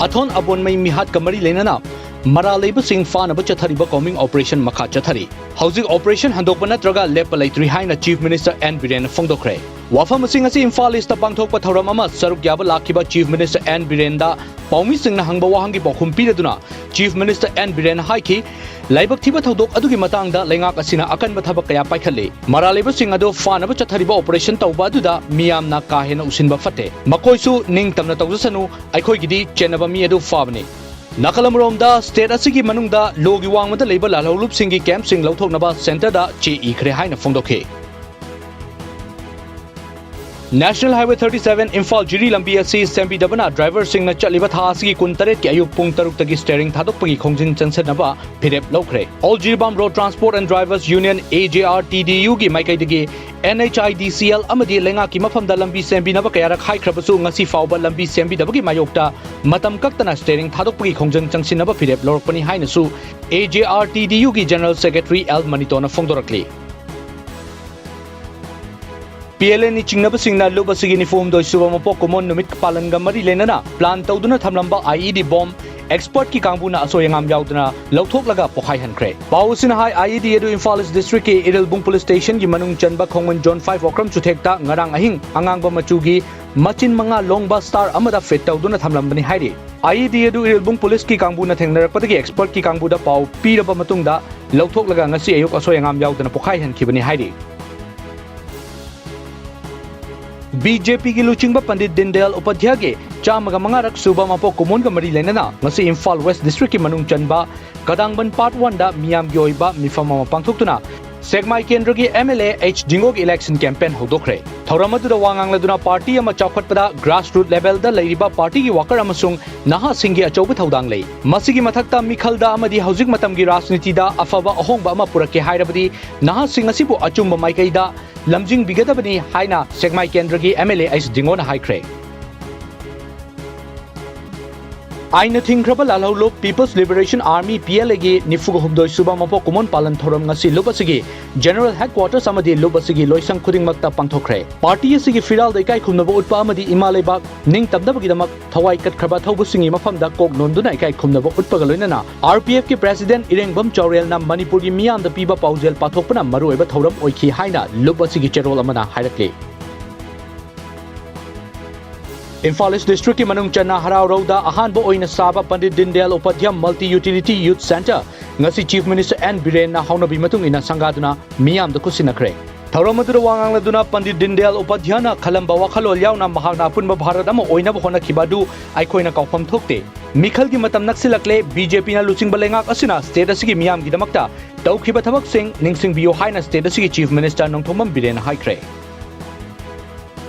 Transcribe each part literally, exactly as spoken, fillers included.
ꯑꯊꯣꯟ ꯑꯕꯣꯟꯃꯩ ꯃꯤꯍꯥꯠꯀ ꯃꯔꯤ ꯂꯩꯅꯅ ꯃꯔꯥꯜ ꯂꯩꯕꯁꯤꯡ ꯐꯥꯅꯕ ꯆꯠꯊꯔꯤꯕ combing operation ꯃꯈꯥ ꯆꯠꯊꯔꯤ꯫ ꯍꯧꯖꯤꯛ operation ꯍꯟꯗꯣꯛꯄ ꯅꯠꯇ꯭ꯔꯒ ꯂꯦꯞꯄ ꯂꯩꯇ꯭ꯔꯤ ꯍꯥꯏꯅ Chief Minister N ꯕꯤꯔꯦꯟꯅ ꯐꯣꯡꯗꯣꯛꯈ꯭ꯔꯦ꯫ ꯋꯥꯐꯝ ꯑꯁꯤ ꯉꯁꯤ ꯏꯝꯐꯥꯜ ꯏꯁꯇ ꯄꯥꯡꯊꯣꯛꯄ ꯊꯧꯔꯝ ꯑꯃ ꯁꯔꯨꯛ ꯌꯥꯕ ꯂꯥꯛꯈꯤꯕ Chief Minister N ꯕꯤꯔꯦꯟꯗ ꯄꯥꯎꯃꯤꯁꯤꯡꯅ ꯍꯪꯕ ꯋꯥꯍꯪꯒꯤ ꯄꯥꯎꯈꯨꯝ ꯄꯤꯔꯗꯨꯅ Chief Minister N ꯕꯤꯔꯦꯟꯅ ꯍꯥꯏꯈꯤ, ꯂꯥꯏꯕꯛ ꯊꯤꯕ ꯊꯧꯗꯣꯛ ꯑꯗꯨꯒꯤ ꯃꯇꯥꯡꯗ ꯂꯩꯉꯥꯛ ꯑꯁꯤꯅ ꯑꯀꯟꯕ ꯊꯕꯛ ꯀꯌꯥ ꯄꯥꯏꯈꯠꯂꯤ꯫ ꯃꯔꯥꯜ ꯂꯩꯕꯁꯤꯡ ꯑꯗꯨ ꯐꯥꯅꯕ ꯆꯠꯊꯔꯤꯕ operation ꯇꯧꯕ ꯑꯗꯨꯗ ꯃꯤꯌꯥꯝꯅ ꯀꯥ ꯍꯦꯟꯅ ꯎꯁꯤꯟꯕ ꯐꯠꯇꯦ꯫ ꯃꯈꯣꯏꯁꯨ ꯅꯤꯡꯇꯝꯅ ꯇꯧꯖꯁꯅꯨ, ꯑꯩꯈꯣꯏꯒꯤꯗꯤ ꯆꯦꯟꯅꯕ ꯃꯤ ꯑꯗꯨ ꯐꯥꯕꯅꯤ꯫ ꯅꯥꯀꯜ ꯑꯃꯔꯣꯝꯗ, state ꯑꯁꯤꯒꯤ ꯃꯅꯨꯡꯗ ꯂꯣꯒꯤ ꯋꯥꯡꯃꯗ ꯂꯩꯕ ꯂꯥꯜꯍꯧꯂꯨꯞꯁꯤꯡꯒꯤ campꯁꯤꯡ ꯂꯧꯊꯣꯛꯅꯕ centreꯗ ꯆꯦ ꯏꯈ꯭ꯔꯦ ꯍꯥꯏꯅ ꯐꯣꯡꯗꯣꯛꯈꯤ꯫ National Highway thirty seven Imphal ꯖꯤꯔꯤ ꯂꯝꯕꯤ ꯑꯁꯤ ꯁꯦꯝꯕꯤꯗꯕꯅ driverꯁꯤꯡꯅ ꯆꯠꯂꯤꯕ ꯊꯥ ꯑꯁꯤꯒꯤ ꯀꯨꯟꯇꯔꯦꯠꯀꯤ ꯑꯌꯨꯛ ꯄꯨꯡ ꯇꯔꯨꯛꯇꯒꯤ steering ꯊꯥꯗꯣꯛꯄꯒꯤ ꯈꯣꯡꯖꯪ ꯆꯪꯁꯤꯟꯅꯕ ꯐꯤꯔꯦꯞ ꯂꯧꯈ꯭ꯔꯦ꯫ Old Jiribam Road Transport and Drivers Union, AJRTDUꯒꯤ ꯃꯥꯏꯀꯩꯗꯒꯤ NHIDCL ꯑꯃꯗꯤ ꯂꯩꯉꯥꯛꯀꯤ ꯃꯐꯝꯗ ꯂꯝꯕꯤ ꯁꯦꯝꯕꯤꯅꯕ ꯀꯌꯥꯔꯛ ꯍꯥꯏꯈ꯭ꯔꯕꯁꯨ ꯉꯁꯤ ꯐꯥꯎꯕ ꯂꯝꯕꯤ ꯁꯦꯝꯕꯤꯗꯕꯒꯤ ꯃꯥꯌꯣꯛꯇ ꯃꯇꯝ ꯀꯛꯇꯅ steering ꯊꯥꯗꯣꯛꯄꯒꯤ ꯈꯣꯡꯖꯪ ꯆꯪꯁꯤꯟꯅꯕ ꯐꯤꯔꯦꯞ ꯂꯧꯔꯛꯄꯅꯤ ꯍꯥꯏꯅꯁꯨ AJRTDUꯒꯤ General Secretary L ꯃꯅꯤꯇꯣꯅ ꯐꯣꯡꯗꯣꯔꯛꯂꯤ꯫ PLAꯅ ꯆꯤꯡꯅꯕꯁꯤꯡꯅ ꯂꯨꯞ ꯑꯁꯤꯒꯤ ꯅꯤꯐꯨ ꯍꯨꯝꯗꯣꯏ ꯁꯨꯕ ꯃꯄꯣꯛ ꯀꯨꯝꯑꯣꯟ ꯅꯨꯃꯤꯠ ꯄꯥꯂꯟꯒ ꯃꯔꯤ ꯂꯩꯅꯅ plan ꯇꯧꯗꯨꯅ ꯊꯝꯂꯝꯕ IED bomb expertꯀꯤ ꯀꯥꯡꯕꯨꯅ ꯑꯁꯣꯏ ꯑꯉꯥꯝ ꯌꯥꯎꯗꯅ ꯂꯧꯊꯣꯛꯂꯒ ꯄꯣꯈꯥꯏꯍꯟꯈ꯭ꯔꯦ꯫ ꯄꯥꯎ ꯑꯁꯤꯅ ꯍꯥꯏ, IED ꯑꯗꯨ ꯏꯝꯐꯥꯜ East Districtꯀꯤ ꯏꯔꯤꯜꯕꯨꯡ Police Stationꯒꯤ ꯃꯅꯨꯡ ꯆꯟꯕ ꯈꯣꯡꯃꯟ Zone five ꯋꯥꯀ꯭ꯔꯝ ꯆꯨꯊꯦꯛꯇ ꯉꯔꯥꯡ ꯑꯍꯤꯡ ꯑꯉꯥꯡꯕ ꯃꯆꯨꯒꯤ ꯃꯆꯤꯟ ꯃꯉꯥ ꯂꯣꯡꯕ star ꯑꯃꯗ fit ꯇꯧꯗꯨꯅ ꯊꯝꯂꯝꯕꯅꯤ ꯍꯥꯏꯔꯤ꯫ IED ꯑꯗꯨ ꯏꯔꯤꯜꯕꯨꯡ Policeꯀꯤ ꯀꯥꯡꯕꯨꯅ ꯊꯦꯡꯅꯔꯛꯄꯗꯒꯤ expertꯀꯤ ꯀꯥꯡꯕꯨꯗ ꯄꯥꯎ ꯄꯤꯔꯕ ꯃꯇꯨꯡꯗ ꯂꯧꯊꯣꯛꯂꯒ ꯉꯁꯤ ꯑꯌꯨꯛ ꯑꯁꯣꯏ ꯑꯉꯥꯝ ꯌꯥꯎꯗꯅ ꯄꯣꯈꯥꯏꯍꯟꯈꯤꯕꯅꯤ ꯍꯥꯏꯔꯤ꯫ BJPꯒꯤ ꯂꯨꯆꯤꯡꯕ ꯄꯟꯗꯤꯠ ꯗꯤꯟꯗꯌꯥꯜ ꯎꯄꯥꯙ꯭ꯌꯥꯌꯒꯤ ꯆꯥꯝꯃꯒ ꯃꯉꯥꯔꯛ ꯁꯨꯕ ꯃꯄꯣꯛ ꯀꯨꯝꯑꯣꯟꯒ ꯃꯔꯤ ꯂꯩꯅꯅ ꯉꯁꯤ ꯏꯝꯐꯥꯜ West Districtꯀꯤ ꯃꯅꯨꯡ ꯆꯟꯕ ꯀꯗꯥꯡꯕꯟ Part Oneꯗ ꯃꯤꯌꯥꯝꯒꯤ ꯑꯣꯏꯕ ꯃꯤꯐꯝ ꯑꯃ ꯄꯥꯡꯊꯣꯛꯇꯨꯅ ꯁꯦꯛꯃꯥꯏ ꯀꯦꯟꯗ꯭ꯔꯒꯤ MLA H ꯖꯤꯡꯉꯣꯒꯤ election campaign ꯍꯧꯗꯣꯛꯈ꯭ꯔꯦ꯫ ꯊꯧꯔꯝ ꯑꯗꯨꯗ ꯋꯥ ꯉꯥꯡꯂꯗꯨꯅ party ꯑꯃ ꯆꯥꯎꯈꯠꯄꯗ grassroot levelꯗ ꯂꯩꯔꯤꯕ partyꯒꯤ worker ꯑꯃꯁꯨꯡ ꯅꯍꯥꯁꯤꯡꯒꯤ ꯑꯆꯧꯕ ꯊꯧꯗꯥꯡ ꯂꯩ꯫ ꯃꯁꯤꯒꯤ ꯃꯊꯛꯇ ꯃꯤꯈꯜꯗ ꯑꯃꯗꯤ ꯍꯧꯖꯤꯛ ꯃꯇꯝꯒꯤ ꯔꯥꯖꯅꯤꯇꯤꯗ ꯑꯐꯕ ꯑꯍꯣꯡꯕ ꯑꯃ ꯄꯨꯔꯛꯀꯦ ꯍꯥꯏꯔꯕꯗꯤ ꯅꯍꯥꯁꯤꯡ ꯑꯁꯤꯕꯨ ꯑꯆꯨꯝꯕ ꯃꯥꯏꯀꯩꯗ ꯂꯝꯖꯤꯡꯕꯤꯒꯗꯕꯅꯤ ꯍꯥꯏꯅ ꯁꯦꯛꯃꯥꯏ ꯀꯦꯟꯗ꯭ꯔꯒꯤ MLA H ꯖꯤꯡꯉꯣꯅ ꯍꯥꯏꯈ꯭ꯔꯦ꯫ ꯑꯥꯏꯟꯅ ꯊꯤꯡꯈ꯭ꯔꯕ ꯂꯥꯜꯍꯧꯂꯨꯞ People's Liberation Army, P L A ꯒꯤ ꯅꯤꯐꯨꯒ ꯍꯨꯝꯗꯣꯏ ꯁꯨꯕ ꯃꯄꯣꯛ ꯀꯨꯝꯑꯣꯟ ꯄꯥꯂꯟ ꯊꯧꯔꯝ ꯉꯁꯤ ꯂꯨꯞ ꯑꯁꯤꯒꯤ General Headquarters ꯑꯃꯗꯤ ꯂꯨꯞ ꯑꯁꯤꯒꯤ ꯂꯣꯏꯁꯪ ꯈꯨꯗꯤꯡꯃꯛꯇ ꯄꯥꯡꯊꯣꯛꯈ꯭ꯔꯦ꯫ Party ꯑꯁꯤꯒꯤ ꯐꯤꯔꯥꯜꯗ ꯏꯀꯥꯏ ꯈꯨꯝꯅꯕ ꯎꯠꯄ ꯑꯃꯗꯤ ꯏꯃꯥ ꯂꯩꯕꯥꯛ ꯅꯤꯡꯇꯝꯅꯕꯒꯤꯗꯃꯛ ꯊꯋꯥꯏ ꯀꯠꯈ꯭ꯔꯕ ꯑꯊꯧꯕꯁꯤꯡꯒꯤ ꯃꯐꯝꯗ ꯀꯣꯛ ꯅꯣꯟꯗꯨꯅ ꯏꯀꯥꯏ ꯈꯨꯝꯅꯕ ꯎꯠꯄꯒ ꯂꯣꯏꯅꯅ R P F ꯀꯤ President ꯏꯔꯦꯡꯕꯝ ꯆꯥꯎꯔꯦꯜꯅ ꯃꯅꯤꯄꯨꯔꯒꯤ ꯃꯤꯌꯥꯝꯗ ꯄꯤꯕ ꯄꯥꯎꯖꯦꯜ ꯄꯥꯊꯣꯛꯄꯅ ꯃꯔꯨꯑꯣꯏꯕ ꯊꯧꯔꯝ ꯑꯣꯏꯈꯤ ꯍꯥꯏꯅ ꯂꯨꯞ ꯑꯁꯤꯒꯤ ꯆꯦꯔꯣꯜ ꯑꯃꯅ ꯍꯥꯏꯔꯛꯂꯤ꯫ ꯏꯝꯐꯥꯜ ꯏꯁ ꯗꯤꯁꯇ꯭ꯔꯤꯛꯀꯤ ꯃꯅꯨꯡ ꯆꯟꯅ ꯍꯔꯥꯎꯔꯧꯗ ꯑꯍꯥꯟꯕ ꯑꯣꯏꯅ ꯁꯥꯕ Pandit Deendayal Upadhyay Multi Utility Youth Centre ꯉꯁꯤ Chief Minister N ꯕꯤꯔꯦꯟꯅ ꯍꯧꯅꯕꯤ ꯃꯇꯨꯡ ꯏꯟꯅ ꯁꯪꯒꯥꯗꯨꯅ ꯃꯤꯌꯥꯝꯗ ꯈꯨꯠꯁꯤꯟꯅꯈ꯭ꯔꯦ꯫ ꯊꯧꯔꯝ ꯑꯗꯨꯗ ꯋꯥ ꯉꯥꯡꯂꯗꯨꯅ ꯄꯟꯗꯤꯠ ꯗꯤꯟꯗꯌꯥꯜ ꯎꯄꯥꯙ꯭ꯌꯥꯌꯅ ꯈꯜꯂꯝꯕ ꯋꯥꯈꯜꯂꯣꯟ ꯌꯥꯎꯅ ꯃꯍꯥꯛꯅ ꯑꯄꯨꯟꯕ ꯚꯥꯔꯠ ꯑꯃ ꯑꯣꯏꯅꯕ ꯍꯣꯠꯅꯈꯤꯕ ꯑꯗꯨ ꯑꯩꯈꯣꯏꯅ ꯀꯥꯎꯐꯝ ꯊꯣꯛꯇꯦ꯫ ꯃꯤꯈꯜꯒꯤ ꯃꯇꯝ ꯅꯛꯁꯤꯜꯂꯛꯂꯦ꯫ ꯕꯤ ꯖꯦ ꯄꯤꯅ ꯂꯨꯆꯤꯡꯕ ꯂꯩꯉꯥꯛ ꯑꯁꯤꯅ state ꯑꯁꯤꯒꯤ ꯃꯤꯌꯥꯝꯒꯤꯗꯃꯛꯇ ꯇꯧꯈꯤꯕ ꯊꯕꯛꯁꯤꯡ ꯅꯤꯡꯁꯤꯡꯕꯤꯌꯨ ꯍꯥꯏꯅ state ꯑꯁꯤꯒꯤ Chief Minister ꯅꯣꯡꯊꯣꯝꯕꯝ ꯕꯤꯔꯦꯟꯅ ꯍꯥꯏꯈ꯭ꯔꯦ꯫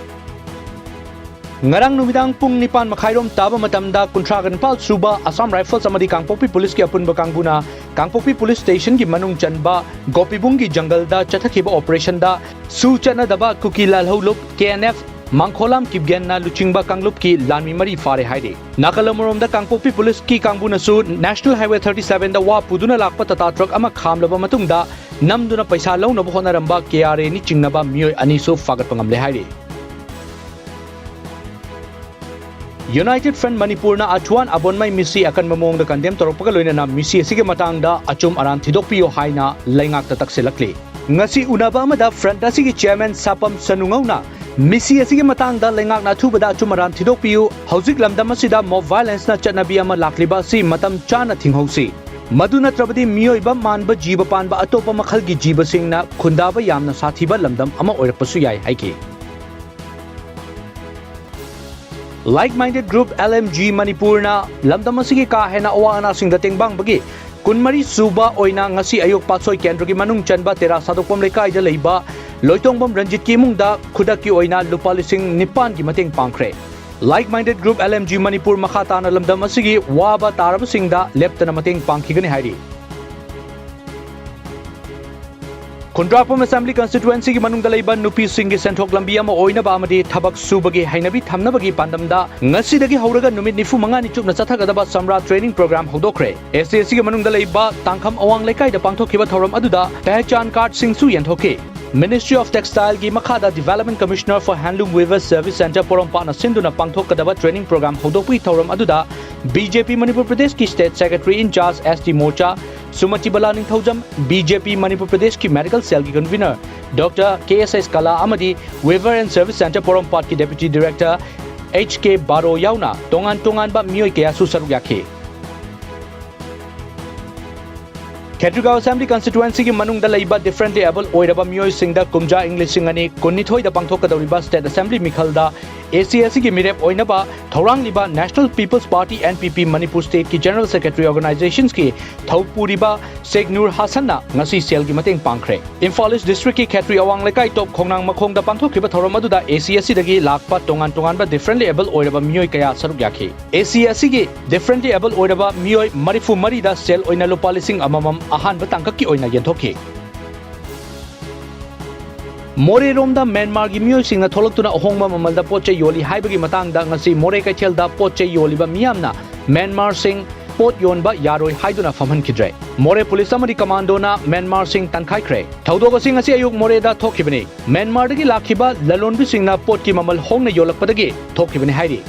ꯉꯔꯥꯡ ꯅꯨꯃꯤꯗꯥꯡ ꯄꯨꯡ ꯅꯤꯄꯥꯟ ꯃꯈꯥꯏꯔꯣꯝ ꯇꯥꯕ ꯃꯇꯝꯗ ꯀꯨꯟꯊ꯭ꯔꯥꯒ ꯅꯤꯄꯥꯜ ꯁꯨꯕ Assam Rifles ꯑꯃꯗꯤ ꯀꯥꯡꯄꯣꯛꯄꯤ Police ꯀꯤ ꯑꯄꯨꯟꯕ ꯀꯥꯡꯕꯨꯅ ꯀꯥꯡꯄꯣꯛꯄꯤ Police Station ꯒꯤ ꯃꯅꯨꯡ ꯆꯟꯕ ꯒꯣꯄꯤꯕꯨꯡꯒꯤ ꯖꯪꯒꯜꯗ ꯆꯠꯊꯈꯤꯕ operation ꯗ ꯁꯨ ꯆꯠꯅꯗꯕ ꯀꯨꯀꯤ ꯂꯥꯜꯍꯧꯂꯨꯞ K N F ꯃꯥꯡꯈꯣꯂꯥꯝ ꯀꯤꯞꯒꯦꯟꯅ ꯂꯨꯆꯤꯡꯕ ꯀꯥꯡꯂꯨꯞꯀꯤ ꯂꯥꯟꯃꯤ ꯃꯔꯤ ꯐꯥꯔꯦ ꯍꯥꯏꯔꯤ꯫ ꯅꯥꯀꯜ ꯑꯃꯔꯣꯝꯗ ꯀꯥꯡꯄꯣꯛꯄꯤ Police ꯀꯤ ꯀꯥꯡꯕꯨꯅꯁꯨ National Highway thirty seven ꯗ ꯋꯥ ꯄꯨꯗꯨꯅ ꯂꯥꯛꯄ Tata truck ꯑꯃ ꯈꯥꯝꯂꯕ ꯃꯇꯨꯡꯗ ꯅꯝꯗꯨꯅ ꯄꯩꯁꯥ ꯂꯧꯅꯕ ꯍꯣꯠꯅꯔꯝꯕ K R A ꯅꯤ ꯆꯤꯡꯅꯕ ꯃꯤꯑꯣꯏ ꯑꯅꯤꯁꯨ ꯐꯥꯒꯠꯄ ꯉꯝꯂꯦ ꯍꯥꯏꯔꯤ꯫ United Front ꯃꯅꯤꯄꯨꯔꯅ ꯑꯊꯨꯋꯥꯟ ꯑꯕꯣꯟꯃꯩ ꯃꯤꯁꯤ ꯑꯀꯟꯕ ꯃꯑꯣꯡꯗ condemn ꯇꯧꯔꯛꯄꯒ ꯂꯣꯏꯅꯅ ꯃꯤꯁꯤ ꯑꯁꯤꯒꯤ ꯃꯇꯥꯡꯗ ꯑꯆꯨꯝ ꯑꯔꯥꯟ ꯊꯤꯗꯣꯛꯄꯤꯌꯨ ꯍꯥꯏꯅ ꯂꯩꯉꯥꯛꯇ ꯇꯛꯁꯤꯜꯂꯛꯂꯤ꯫ ꯉꯁꯤ ꯎꯅꯕ ꯑꯃꯗ front ꯑꯁꯤꯒꯤ chairman ꯁꯥꯄꯝ ꯁꯅꯨꯉꯧꯅ ꯃꯤꯁꯤ ꯑꯁꯤꯒꯤ ꯃꯇꯥꯡꯗ ꯂꯩꯉꯥꯛꯅ ꯑꯊꯨꯕꯗ ꯑꯆꯨꯝ ꯑꯔꯥꯟ ꯊꯤꯗꯣꯛꯄꯤꯌꯨ, ꯍꯧꯖꯤꯛ ꯂꯝꯗꯝ ꯑꯁꯤꯗ mob violence ꯅ ꯆꯠꯅꯕꯤ ꯑꯃ ꯂꯥꯛꯂꯤꯕ ꯑꯁꯤ ꯃꯇꯝ ꯆꯥꯅ ꯊꯤꯡꯍꯧꯁꯤ, ꯃꯗꯨ ꯅꯠꯇ꯭ꯔꯕꯗꯤ ꯃꯤꯑꯣꯏꯕ ꯃꯥꯟꯕ ꯖꯤꯕ ꯄꯥꯟꯕ ꯑꯇꯣꯞꯄ ꯃꯈꯜꯒꯤ ꯖꯤꯕꯁꯤꯡꯅ ꯈꯨꯟꯗꯥꯕ ꯌꯥꯝꯅ ꯁꯥꯊꯤꯕ ꯂꯝꯗꯝ ꯑꯃ ꯑꯣꯏꯔꯛꯄꯁꯨ ꯌꯥꯏ ꯍꯥꯏꯈꯤ꯫ Like Minded Group L M G ꯃꯅꯤꯄꯨꯔꯅ ꯂꯝꯗꯝ ꯑꯁꯤꯒꯤ ꯀꯥ ꯍꯦꯟꯅ ꯑꯋꯥ ꯑꯅꯥꯁꯤꯡꯗ ꯇꯦꯡꯕꯥꯡꯕꯒꯤ ꯀꯨꯟꯃꯔꯤ ꯁꯨꯕ ꯑꯣꯏꯅ ꯉꯁꯤ ꯑꯌꯨꯛ ꯄꯥꯠꯁꯣꯏ ꯀꯦꯟꯗ꯭ꯔꯒꯤ ꯃꯅꯨꯡ ꯆꯟꯕ ꯇꯦꯔꯥ ꯁꯥꯗꯣꯛꯄꯝ ꯂꯩꯀꯥꯏꯗ ꯂꯩꯕ ꯂꯣꯏꯇꯣꯡꯕꯝ ꯔꯟꯖꯤꯠꯀꯤ ꯏꯃꯨꯡꯗ ꯈꯨꯗꯛꯀꯤ ꯑꯣꯏꯅ ꯂꯨꯄꯥ ꯂꯤꯁꯤꯡ ꯅꯤꯄꯥꯟꯒꯤ ꯃꯇꯦꯡ ꯄꯥꯡꯈ꯭ꯔꯦ꯫ Like Minded Group L M G Manipur ꯃꯈꯥ ꯇꯥꯅ ꯂꯝꯗꯝ ꯑꯁꯤꯒꯤ ꯋꯥꯕ ꯇꯥꯔꯕꯁꯤꯡꯗ ꯂꯦꯞꯇꯅ ꯃꯇꯦꯡ ꯄꯥꯡꯈꯤꯒꯅꯤ ꯍꯥꯏꯔꯤ꯫ ꯈꯨꯟꯗ꯭ꯔꯥꯛꯄꯝ Assembly Constituency ꯒꯤ ꯃꯅꯨꯡꯗ ꯂꯩꯕ ꯅꯨꯄꯤꯁꯤꯡꯒꯤ ꯁꯦꯟꯊꯣꯛ ꯂꯝꯕꯤ ꯑꯃ ꯑꯣꯏꯅꯕ ꯑꯃꯗꯤ ꯊꯕꯛ ꯁꯨꯕꯒꯤ ꯍꯩꯅꯕꯤ ꯊꯝꯅꯕꯒꯤ ꯄꯥꯟꯗꯝꯗ ꯉꯁꯤꯗꯒꯤ ꯍꯧꯔꯒ ꯅꯨꯃꯤꯠ ꯅꯤꯐꯨ ꯃꯉꯥꯅꯤ ꯆꯨꯞꯅ ꯆꯠꯊꯒꯗꯕ ꯁꯝꯔꯥ training program ꯍꯧꯗꯣꯛꯈ꯭ꯔꯦ꯫ S C S C ꯒꯤ ꯃꯅꯨꯡꯗ ꯂꯩꯕ ꯇꯥꯡꯈꯝ ꯑꯋꯥꯡ ꯂꯩꯀꯥꯏꯗ ꯄꯥꯡꯊꯣꯛꯈꯤꯕ ꯊꯧꯔꯝ ꯑꯗꯨꯗ ꯄꯦꯍꯆꯥꯟ card ꯁꯤꯡꯁꯨ ꯌꯦꯟꯊꯣꯛꯈꯤ꯫ Ministry of Textile ꯒꯤ ꯃꯈꯥꯗ Development Commissioner for Handloom Weavers Service Centre ꯄꯣꯔꯣꯝꯄꯥꯠꯅ ꯁꯤꯟꯗꯨꯅ ꯄꯥꯡꯊꯣꯛꯀꯗꯕ training program ꯍꯧꯗꯣꯛꯄꯒꯤ ꯊꯧꯔꯝ ꯑꯗꯨꯗ B J P ꯃꯅꯤꯄꯨꯔ ꯄ꯭ꯔꯗꯦꯁꯀꯤ State Secretary in charge S T ꯃꯣꯔꯆꯥ ꯁꯨꯃꯇꯤ Bala Ningthoujam, B J P Manipur ꯄ꯭ꯔꯗꯦꯁꯀꯤ Medical Cell ꯒꯤ convener Doctor K S S ꯀꯂꯥ ꯑꯃꯗꯤ Weaver and Service Centre ꯄꯣꯔꯣꯝꯄꯥꯠꯀꯤ Deputy Director H K ꯕꯥꯔꯣ ꯌꯥꯎꯅ ꯇꯣꯉꯥꯟ ꯇꯣꯉꯥꯟꯕ ꯃꯤꯑꯣꯏ ꯀꯌꯥꯁꯨ ꯁꯔꯨꯛ ꯌꯥꯈꯤ꯫ ꯈꯦꯇ꯭ꯔꯤꯒꯥꯎ Assembly Constituency ꯒꯤ ꯃꯅꯨꯡꯗ ꯂꯩꯕ differently able ꯑꯣꯏꯔꯕ ꯃꯤꯑꯣꯏꯁꯤꯡꯗ ꯀꯨꯝꯖꯥ ꯏꯪ ꯂꯤꯁꯤꯡ ꯑꯅꯤ ꯀꯨꯟꯅꯤꯊꯣꯏꯗ ꯄꯥꯡꯊꯣꯛꯀꯗꯧꯔꯤꯕ State Assembly ꯃꯤꯈꯜꯗ S C S C ꯒꯤ ꯃꯤꯔꯦꯞ ꯑꯣꯏꯅꯕ ꯊꯧꯔꯥꯡꯂꯤꯕ National People's Party, N P P, Manipur State ꯀꯤ General Secretary Organizations ꯀꯤ ꯊꯧꯄꯨꯔꯤꯕ ꯁꯦꯈ ꯅꯨꯔ ꯍꯥꯁꯟꯅ ꯉꯁꯤ ꯁꯦꯜꯒꯤ ꯃꯇꯦꯡ ꯄꯥꯡꯈ꯭ꯔꯦ꯫ ꯏꯝꯐꯥꯜ East District ꯀꯤ ꯈꯦꯇ꯭ꯔꯤ ꯑꯋꯥꯡ ꯂꯩꯀꯥꯏ ꯇꯣꯞ ꯈꯣꯡꯅꯥꯡ ꯃꯈꯣꯡꯗ ꯄꯥꯡꯊꯣꯛꯈꯤꯕ ꯊꯧꯔꯝ ꯑꯗꯨꯗ S C S C ꯗꯒꯤ ꯂꯥꯛꯄ ꯇꯣꯉꯥꯟ ꯇꯣꯉꯥꯟꯕ differently able ꯑꯣꯏꯔꯕ ꯃꯤꯑꯣꯏ ꯀꯌꯥ ꯁꯔꯨꯛ ꯌꯥꯈꯤ꯫ S C S C ꯒꯤ differently able ꯑꯣꯏꯔꯕ ꯃꯤꯑꯣꯏ ꯃꯔꯤꯐꯨ ꯃꯔꯤꯗ ꯁꯦꯜ ꯑꯣꯏꯅ ꯂꯨꯄꯥ ꯂꯤꯁꯤꯡ ꯑꯃꯃꯝ ꯑꯍꯥꯟꯕ ꯇꯥꯡꯀꯛꯀꯤ ꯑꯣꯏꯅ ꯌꯦꯟꯊꯣꯛꯈꯤ꯫ ꯃꯣꯔꯦꯔꯣꯝꯗ ꯃ꯭ꯌꯥꯟꯃꯥꯔꯒꯤ ꯃꯤꯑꯣꯏꯁꯤꯡꯅ ꯊꯣꯛꯂꯛꯇꯨꯅ ꯑꯍꯣꯡꯕ ꯃꯃꯜꯗ ꯄꯣꯠ ꯆꯩ ꯌꯣꯜꯂꯤ ꯍꯥꯏꯕꯒꯤ ꯃꯇꯥꯡꯗ ꯉꯁꯤ ꯃꯣꯔꯦ ꯀꯩꯊꯦꯜꯗ ꯄꯣꯠ ꯆꯩ ꯌꯣꯜꯂꯤꯕ ꯃꯤꯌꯥꯝꯅ ꯃ꯭ꯌꯥꯟꯃꯥꯔꯁꯤꯡ ꯄꯣꯠ ꯌꯣꯟꯕ ꯌꯥꯔꯣꯏ ꯍꯥꯏꯗꯨꯅ ꯐꯝꯍꯟꯈꯤꯗ꯭ꯔꯦ꯫ ꯃꯣꯔꯦ ꯄꯨꯂꯤꯁ ꯑꯃꯗꯤ ꯀꯃꯥꯟꯗꯣꯅ ꯃ꯭ꯌꯥꯟꯃꯥꯔꯁꯤꯡ ꯇꯥꯟꯈꯥꯏꯈ꯭ꯔꯦ꯫ ꯊꯧꯗꯣꯛ ꯑꯁꯤ ꯉꯁꯤ ꯑꯌꯨꯛ ꯃꯣꯔꯦꯗ ꯊꯣꯛꯈꯤꯕꯅꯤ꯫ ꯃ꯭ꯌꯥꯟꯃꯥꯔꯗꯒꯤ ꯂꯥꯛꯈꯤꯕ ꯂꯂꯣꯟꯕꯤꯁꯤꯡꯅ ꯄꯣꯠꯀꯤ ꯃꯃꯜ ꯍꯣꯡꯅ ꯌꯣꯜꯂꯛꯄꯗꯒꯤ ꯊꯣꯛꯈꯤꯕꯅꯤ ꯍꯥꯏꯔꯤ꯫